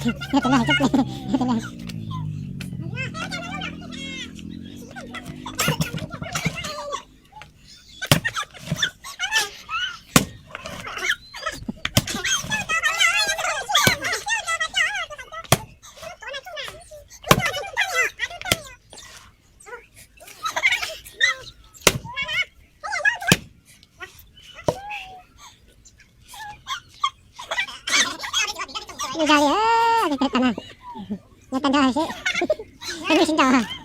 Yog tus no hais tsob ples, yog tus no. Ua zog li, tag na, nyob tag nrho seb, tag nrho sib nraus.